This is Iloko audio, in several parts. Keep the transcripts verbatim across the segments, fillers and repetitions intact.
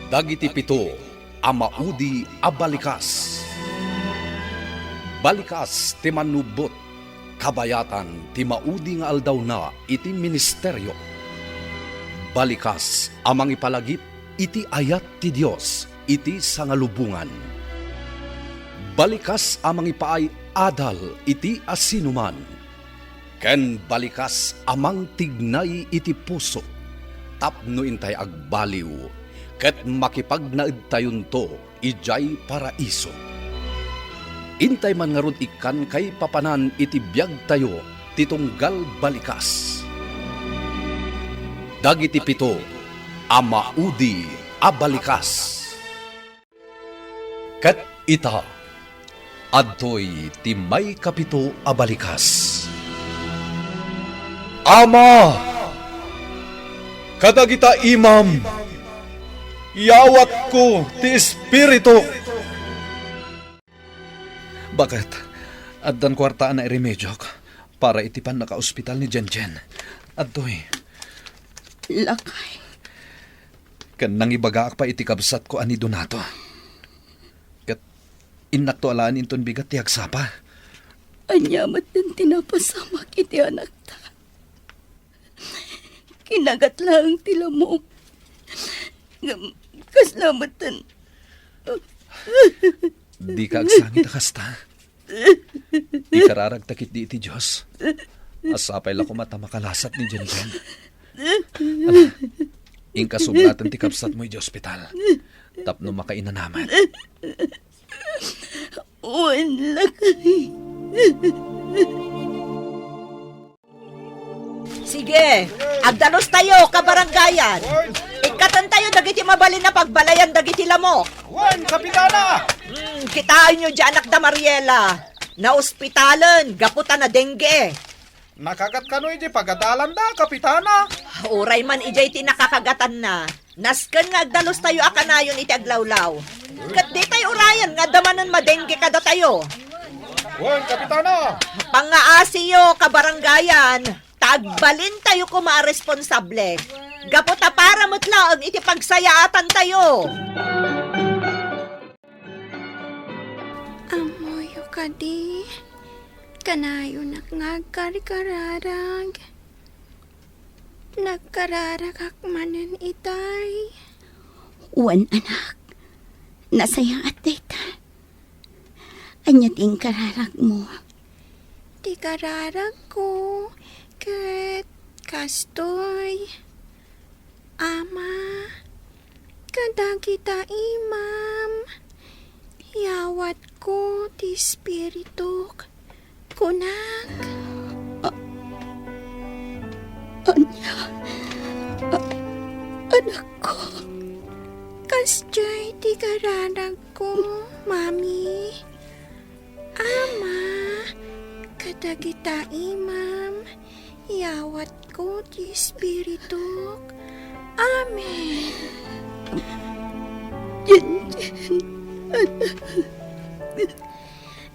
Dagiti pito a maudi a balikas. Balikas ti mannubbot, kabayatan ti maudi nga aldawna iti ministerio. Balikas a mangipalagip iti ayat ti Dios iti sangalubongan. Balikas a mangipaay-adal iti asinoman. Ken balikas a mangtignay iti puso tapno intay agbaliw ket makipagnaedtayonto idiay paraiso. Intay man ngarud ikkan kaipapanan iti biagtayo ti tunggal balikas. Dagiti pito a maudi a balikas. Ket ita, adtoy ti maikapito a balikas. Ama, kadagita imam, yawatko ti espirituk. Baket, addan kuarta a nairemediok para iti pannakaospital ni Jenjen. Adtoy. Lakay. Ken nangibagaak pay iti kabsatko a ni Donato. Ket innakto alaen inton bigat ti agsapa. Ania met ti napasamak iti anakta? Kinagat laeng ti lamok. Ngem kasla met ti... Dika agsangit a kasta. Ikararagta ketdi iti Dios. Sapay la koma ta makalasat ni Jenjen. Ala, inka subraten ti kabsatmo iti ospital tapno makainanamet. Wen, lakay. Sige, agdalustayo, kabarangayan. Ikkatentayo dagiti mabalin a pagbalayan dagiti lamok. Wen, Kapitana! Hmm, kitaenyo diay anakda Mariela. Naospitalen gapu ta nadengge. Nakagat kano iti pagadalanda, Kapitana? Uray man idiay ti nakakagatanna. Nasken nga agdalustayo a kanayon iti aglawlaw. Ket ditay urayen nga adda manen madengge kadatayo. Wen, Kapitana! Pangngaasiyo, kabarangayan, ta agbalintayo koma a responsable. Gapu ta para met laeng iti pagsayaatantayo. Ammoyo kadi, kanayonak nga agkarkararag. Nagkararagak manen itay. Wen, anak, nasayaat dayta. Ania ti inkararagmo? Ti kararagko ket kastoy. Ama, kadagita imam, yawatko ti espirituk, kunak. A-, ania? A-, anakko. Kasdiay ti kararagko, Mami. Ama, kadagita imam, yawatko ti espirituk. Amen. Jenjen, anak.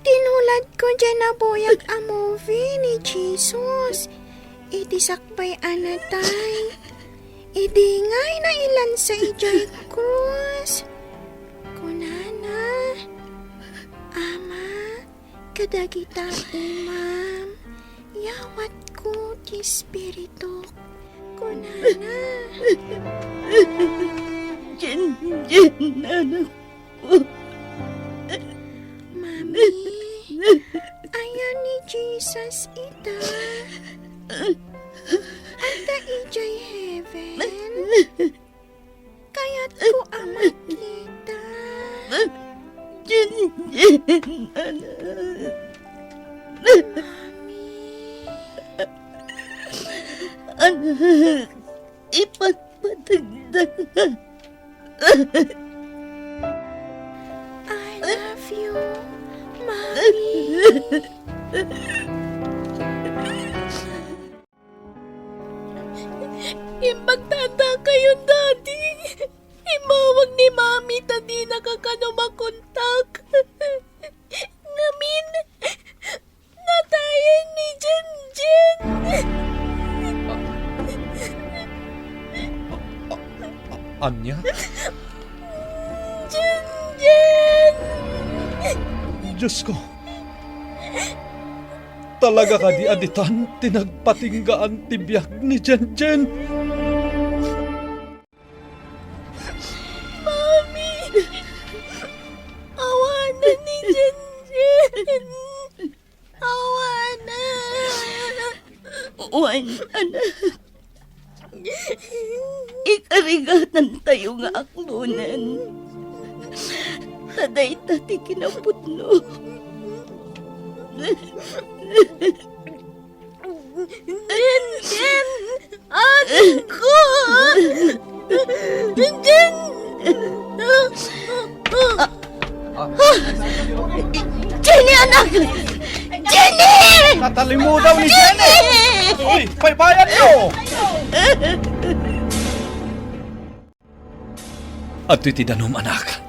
Tinuladko diay nabuyak a movie ni Jesus iti sakbay a natay. Idi ngay nailansa idiay krus, kunana, Ama, kadagita imam, yawatko ti espirituk, kunana. Jenjen, anakko. Mami, aya ni Jesus ita? Adda idiay heaven? Kayatko a makita. Jenjen, anak. Mami. Anak, ipatpategda. I love you, Mami. Imbagtadakayon, Daddy. Immawag ni Mami ta dinaka kano makontak. Ngamin, natayen ni Jenjen. A-, a-, ania? Diosko, talaga kadi a ditan ti nagpatinggaan ti biag ni Jenjen? Mami! Awanan ni Jenjen! Awanan! Wen, anak. Ikarigatantayo nga aklonen. Ta dayta ti kinapudno. Jenjen! Adingko! Jenjen! Jenny, anak! Jenny! Katalimudaw ni Jenny! Uy, paypayan yo! Adtoy ti danum, anak.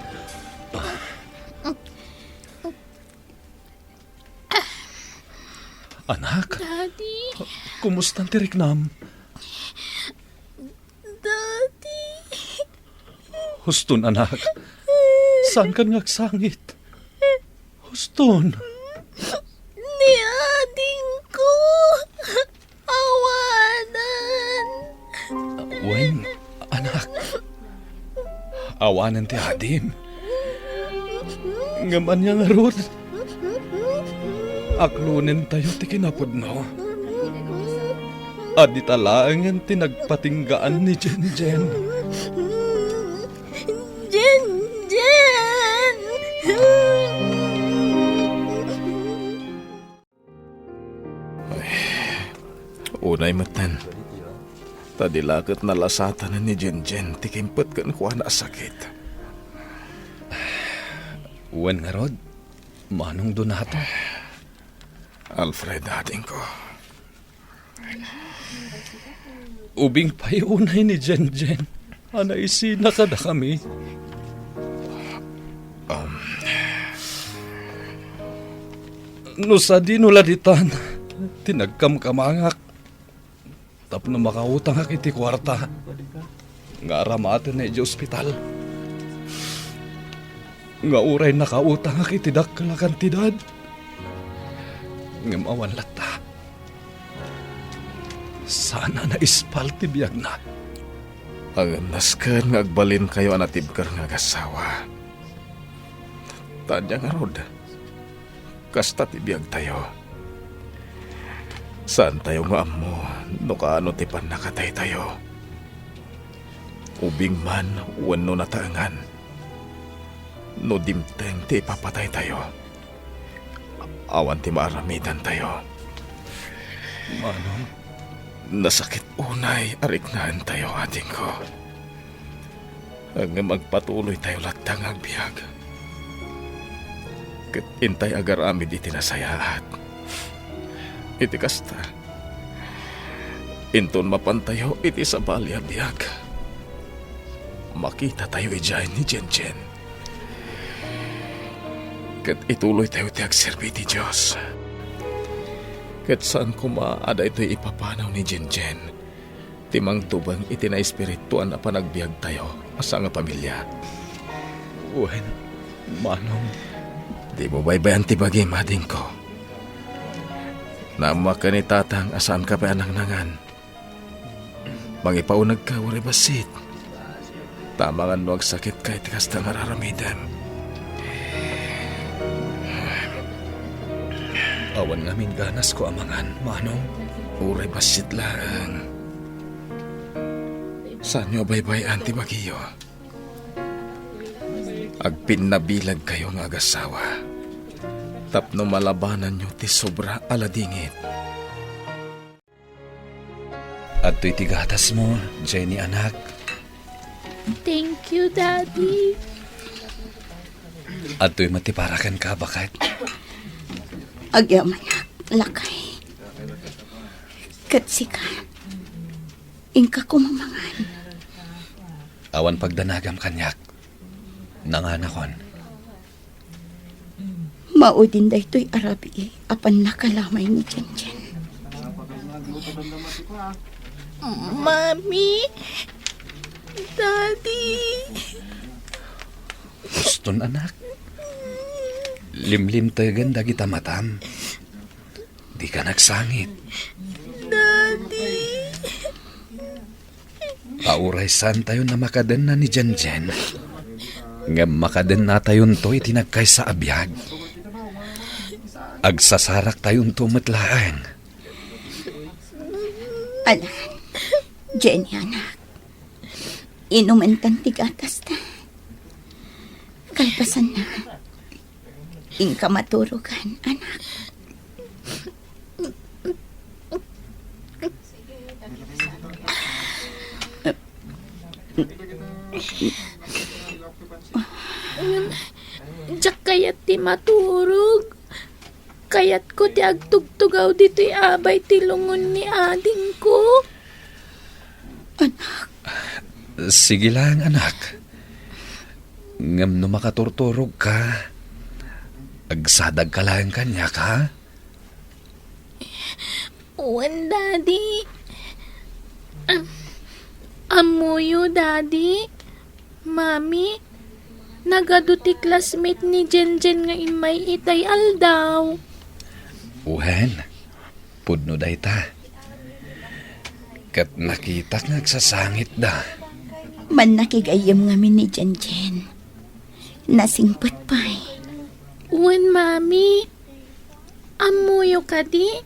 Anak? Daddy? Kumusta ti riknam? Daddy? Huston, anak. Saankan nga agsangit? Huston. Ni adingko. Awanan. Wen, anak. Awanen ti adim. Ngem ania ngarud? Aklonentayo ti kinapudno. Adita laengen ti nagpatinggaan ni Jenjen. Jenjen! Ay, unay metten. Ta di la ket nalasatan ni Jenjen ti kimpet kenkuana a sakit. Wen ngarud, Manong Donato. Alfred, adingko. Ubing pay unay ni Jenjen a naisina kadakami. Um. No sadino la ditan ti nagkamkamangak tapno makautangak iti kuarta nga aramatenna idiay ospital, nga uray nakautangak iti dakkel a kantidad, ngem awan latta. Saan a naispal ti biagna. Ngem nasken nga agbalinkayo a natibker nga agassawa. Ta ania ngarud, kasta ti biagtayo. Saantayo nga ammo no kaano ti pannakataytayo. Ubing man wenno nataengan, no dimteng ti ipapataytayo, awan ti maaramidantayo. Manong? Nasakit unay a riknaentayo, adingko. Ngem agpatuloytayo latta nga agbiag. Ket intay agaramid iti nasayaat. Iti kasta, inton mapantayo iti sabali a biag, makitatayo idiay ni Jenjen. Ket ituloytayo ti agserbi ti Dios. Ket saan koma a daytoy ipapanaw ni Jenjen ti mangtubeng iti naespirituan a panagbiagtayo a sangapamilia. Wen, Manong. Dimo baybay-an ti bagim, adingko. Naammoak ken ni Tatang a saanka pay a nangnangan. Mangipaunegka uray bassit. Ta amangan no agsakitka iti kasta nga ar-aramidem. Awan ngamin ganasko a mangan, Manong. Uray bassit laeng. Saanyo a baybay-an ti bagiyo. Agpinnabilagkayo nga agassawa tapno malabananyo ti sobra a ladingit. Adtoy ti gatasmo, Jenny, anak. Thank you, Daddy. Adtoy met ti para kenka, baket. Agyamanak, lakay. Ket sika, inka koma mangan. Awan pagdanagam kaniak. Nanganakon. Maudin daytoy a rabii a pannakalamay ni Jenjen. Mami! Daddy! Huston, anak. Limlimtegen dagita matam. Dika nagsangit. Daddy. Pauray saantayon a makadenna ni Jenjen. Ngem makadennatayonto iti nagkaysa a biag. Agsasaraktayonto met laeng. Alan, Jenny, anak. Inumentan ti gatasta. Kalpasanna, inka maturogan, anak. Ngem, diak kayat ti maturog. Kayatko ti agtugtugaw ditoy abay ti lungon ni adingko. Anak. Sige lang, anak. Ngem no makaturturogka, agsadagka laeng kaniak, ha? Wen, Daddy. Am-, ammoyo, Daddy. Mami, nagadu ti classmate ni Jenjen nga immay itay aldaw. Wen, pudno dayta. Ket nakitak nga agsasangitda. Mannakigayyem ngamin ni Jenjen. Nasingpet pay. Wen, Mami. Ammoyo kadi?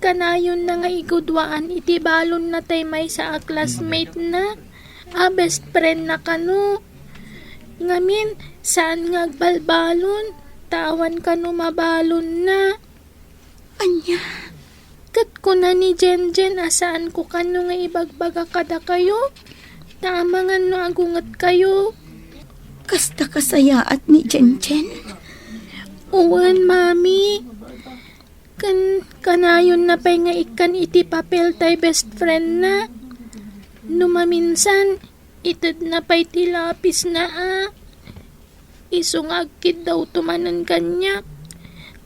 Kanayonna nga igudwaan iti balonna tay maysa a classmate na, a best friend na kano. Ngamin, saan nga agbalbalon, ta awan kano mabalonna. Ania? Ket kuna ni Jenjen a saanko kano nga ibagbaga kadakayo, ta amangan no agungetkayo. Kasta kasayaat ni Jenjen? Wen, Mami. Ken kanayonna pay nga ikkan iti papel tay best friend na. No maminsan, itedna pay ti lapis na a. Isu nga agkiddawto manen kaniak.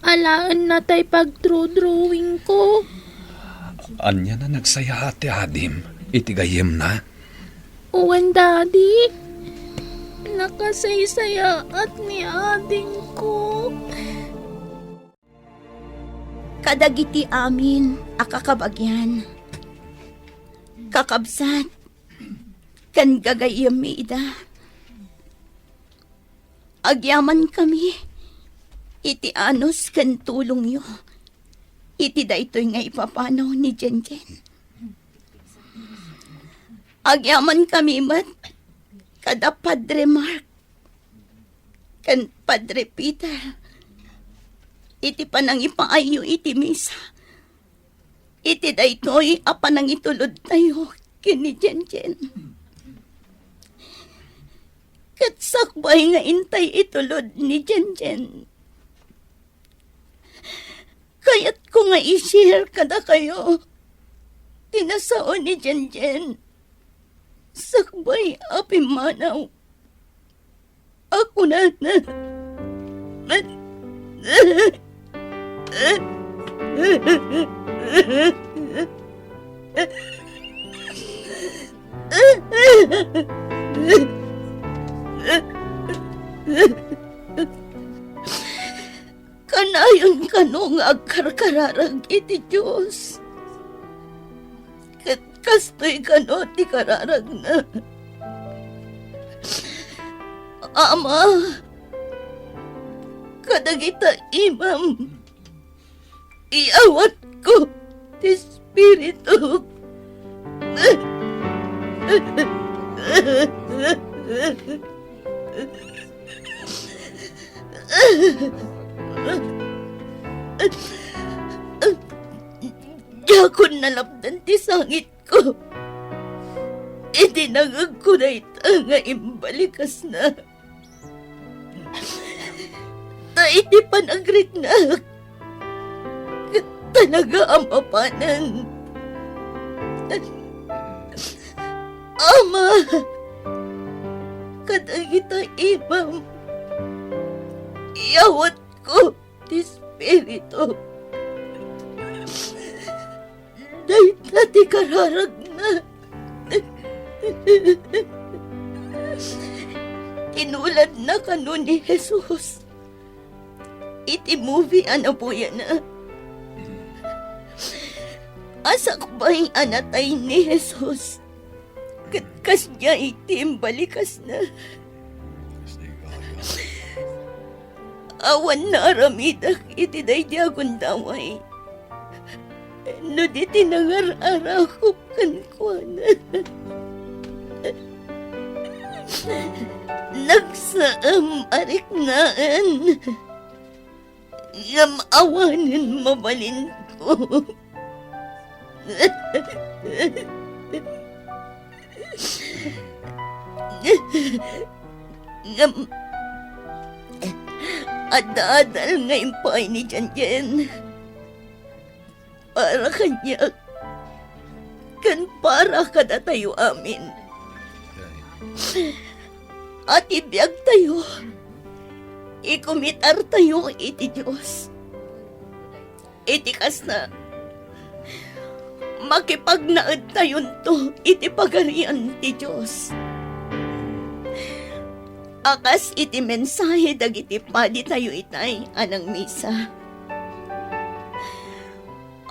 Alaenna tay pagdrawdrawingko. Ania a nagsayaat ti adim iti gayyemna? Wen, Daddy. Nakasaysayaat ni adingko. Kadagiti amin a kakabagian, kakabsat, ken gagayyemmi ida, agyamankami iti anus ken tulongyo iti daytoy nga ipapanaw ni Jenjen. Agyamankami met kada Padre Mark ken Padre Peter iti panangipaayyo iti misa, iti daytoy a panangitulodtayo ken ni Jenjen. Ket sakbay nga intay itulod ni Jenjen, kayatko nga i-share kadakayo ti nasao ni Jenjen sakbay a pimmanaw a kunana. Kanayon kano nga agkarkararag iti Dios. Ket kastoy kano ti kararagna. Ama, kadagita imam, iyawatko ti Espiritu. Diakon nalapdan ti sangitko. Iti nangegko dayta nga imbalikasna. Ta iti panagriknak, talaga a mapanen. Ama, kadagita imam, iyawatko ti Espiritu. Dayta ti kararagna. Kinuladna kano ni Jesus iti movie a napuyana. A sakbay a natay ni Jesus, ket kasdiay ti imbalikasna. Awan naaramidak iti daydi a gundaway. No di ti nangar-arakop kenkuana. Nagsam a riknaan. Ngem awanen mabalinko. Ngem adda adal nga impaay ni Jenjen para kaniak ken para kadatayo amin. A ti biagtayo, ikumitartayo iti Dios. Iti kasta, makipagnaedtayonto iti Pagarian ti Dios. A kas iti mensahe dagiti paditayo itay a nangmisa.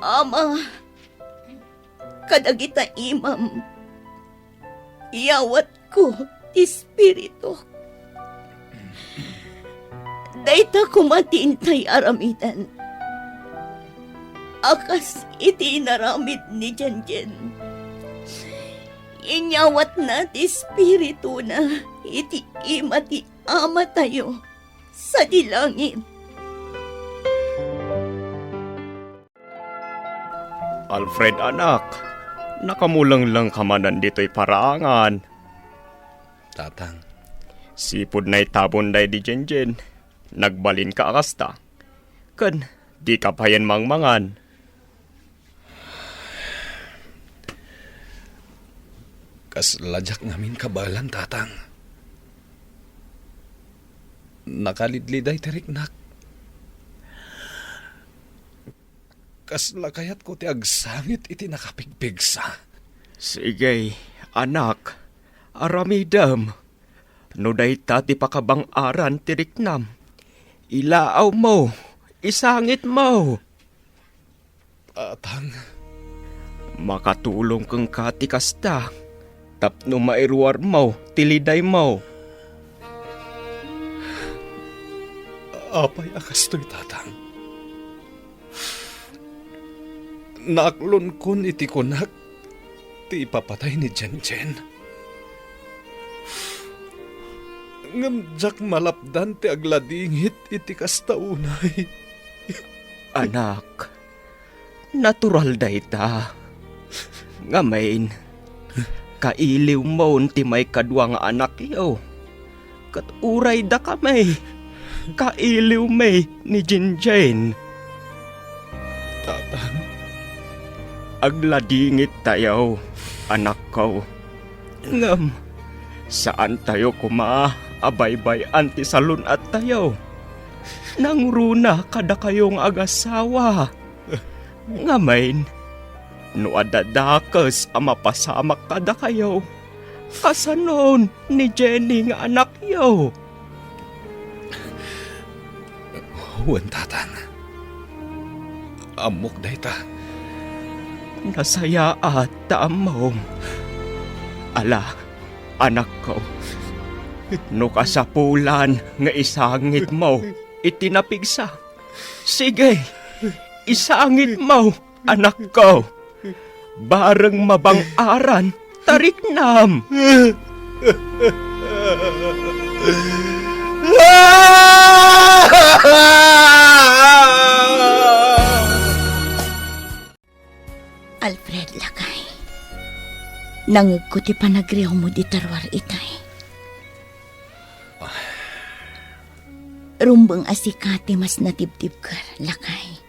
Ama, kadagita imam, iyawatko ti Espirituk. Dayta koma ti intay aramiden. A kas iti inaramid ni Jenjen, inyawatna ti Espirituna iti ima ti Amatayo sadi langit. Alfred, anak, nakamulengleng ka manen ditoy parangan. Tatang. Sipud naitabon daydi Jenjen, nagbalinka a kasta. Ken dika payen mangmangan. Kasla diak ngamin kabaelan, Tatang. Nakalidliday ti riknak. Kasla kayatko ti agsangit iti nakapigpigsa. Sige, anak, aramidem. No dayta ti pakabang-aran ti riknam, ilaawmo, isangitmo. Tatang. Makatulong kenka ti kasta, tapno mairuarmo ti lidaymo. Apay a kastoy, Tatang? Naaklonkon iti kunak ti ipapatay ni Jenjen. Ngem diak malapdan ti agladingit iti kasta unay. Anak, natural dayta. Ngamin, kailiwmon ti maikadua nga anakyo. Ket uray dakami, kailiwmi ni Jinjin. Tatang. Agladingittayo, anakko. Ngem, saantayo koma a baybay-an ti salun-attayo. Nangruna kadakayo nga agasawa. Ngamin, no adda dakes a mapasamak kadakayo, kasanon ni Jenny nga anakyo? Wen, Tatang. Ammok dayta. Nasayaat ta ammom. Ala, anakko, no kasapulan nga isangitmo iti napigsa, sige, isangitmo, anakko. Bareng mabang-aran ta riknam. Alfred, lakay, nangegko ti panagriawmo dita ruar itay. Rumbeng a sika ti mas natibtibker, lakay.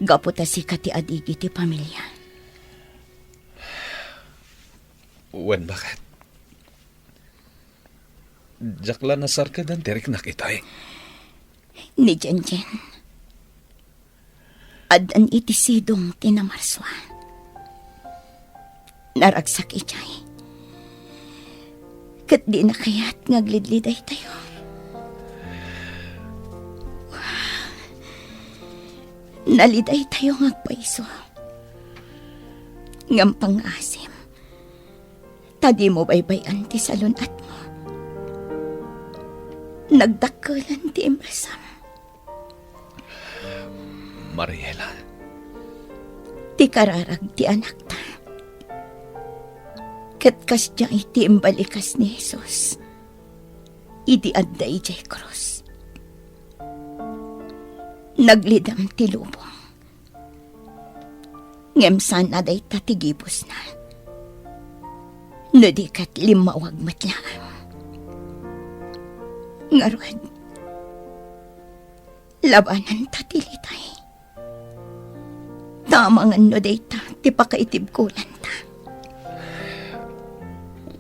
Gapu ta sika ti adigi ti pamilya. Wen, baket. Diak la nasarkedan ti riknak itay. Ni Jenjen, addan iti sidong ti namarsua. Naragsak idiay. Ket dina kayat nga aglidlidaytayo. Nalidaytayo nga agpayso. Ngem pangngaasim, ta dimo baybay-an ti salun-atmo. Nagdakkelan ti imrasam. Mariela. Ti kararag ti anakta. Ket kasdiay ti imbalikas ni Jesus idi adda idiay krus. Naglidem ti lubong. Ngem saan a dayta ti gibusna. No di ket limmawag met laeng. Ngarud, labananta ti litay. Ta amangan no dayta ti pakaitibkolanta.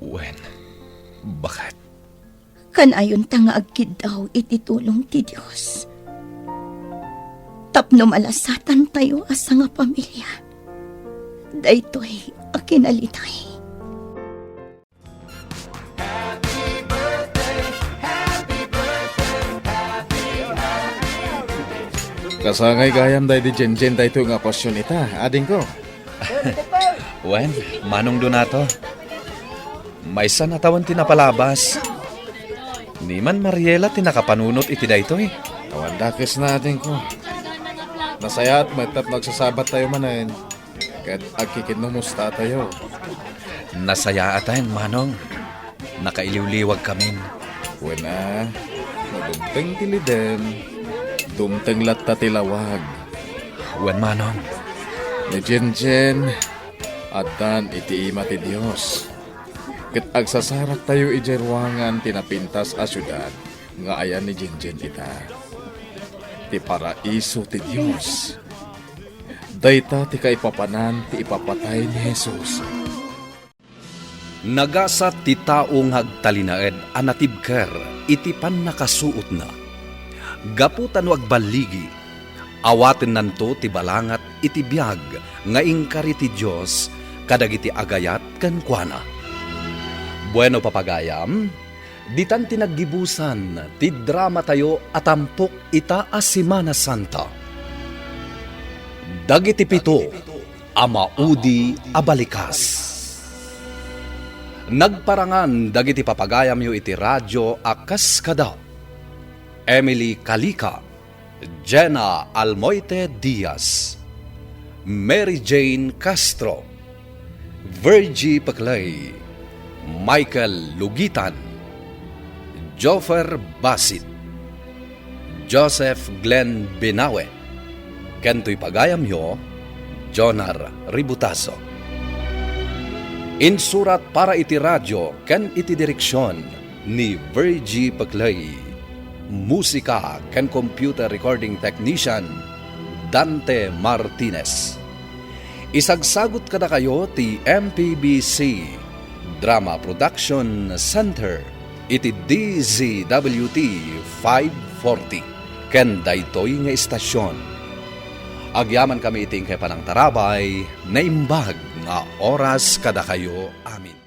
Wen, baket. Kanayonta nga agkiddaw iti tulong ti Dios. Tapno malasatantayo a sangapamilia daytoy a kinalitay. Kasangay gayam daydi Jenjen daytoy nga okasyon ita, adingko. Wen, Manong Donato. Maysa a tawen ti napalabas. Ni man Mariela ti nakapanunot iti daytoy. Awan dakesna, adingko. Nasayaat met tapno agsasabattayo manen. Ket agkikinnumustatayo. Nasayaaten, Manong. Nakailiwliwagkamin. Wen a, no dumteng ti lidem, dumteng latta ti lawag. Wen, Manong. Ni Jenjen, addan iti ima ti Dios. Ket agsasaraktayo idiay ruangan ti napintas a siudad nga ayan ni Jenjen ita. Ti paraiso ti Dios. Dayta ti kaipapanan ti ipapatay ni Jesus. Nagasat ti tao nga agtalinaed a natibker iti pannakasuotna. Gapu ta no agballigi, awatennanto ti balangat iti biag nga inkari ti Dios kadagiti agayat kenkuana. Bueno, papagayam, ditan ti naggibusan ti dramatayo a tampok ita a Semana Santa. Dagiti pito a maudi a balikas. Nagparangan dagiti papagayamyo iti radio a kas kada Emily Calica, Jenna Almoite Diaz, Mary Jane Castro, Virgie Peclay, Michael Lugitan, Joffer Basit, Joseph Glenn Binawe, ken toy pagayamyo, Jonar Ributazo. Insurat para iti radio ken iti direksion ni Virgie Peclay. Musika ken computer recording technician, Dante Martinez. Isagsagut kadakayo ti M P B C Drama Production Center iti D Z W T five forty ken daytoy nga istasion. Agyamankami iti inkay panangtarabay, naimbag nga oras kadakayo amin.